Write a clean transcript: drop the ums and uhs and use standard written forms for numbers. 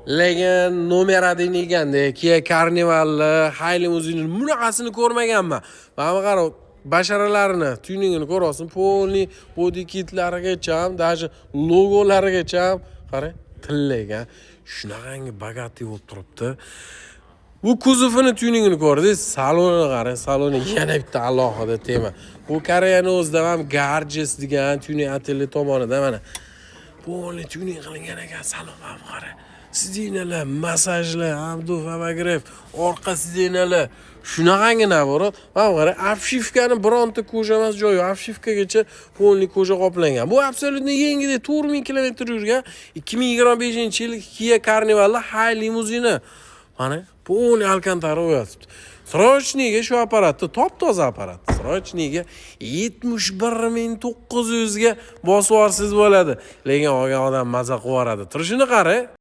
Lekin номер один ekanda Kia Carnivalni, High limuzini bunaqasini ko'rmaganman. Mana bu qarab, basharalarini, tyuningini ko'ryapsiz, полный body kitlarigacha, даже logolarigacha qarang, tilla ekan. Shunaqangi богатый bo'lib turibdi. Bu kuzovini tyuningini ko'rdingiz, salonini qarang, saloni yana bitta alohida tema. Bu Koreyani o'zida ham Garges degan tuning oteli tomonidan mana полный tuning qilingan ekan salon. Mana bu qarang. Сиденья lar, massajlar, обдув, обогрев, orqa сиденья lar shunaqangi, наоборот. Mana bu qarang, обшивка ni bironta кожа emas joyi yo'q. Обшивка gacha полный кожа qoplangan. Bu абсолютно yengidek 4000 kilometr yurgan 2025-yil Kia Carnival'da High limuzini. Mana полный alkantara yotibdi. Срочный ga shu apparatni, top toza apparat. Срочный ga 71 900 ga bosib yuborsangiz bo'ladi. Lekin olgan odam maza qilib yuboradi. Turishini qarang.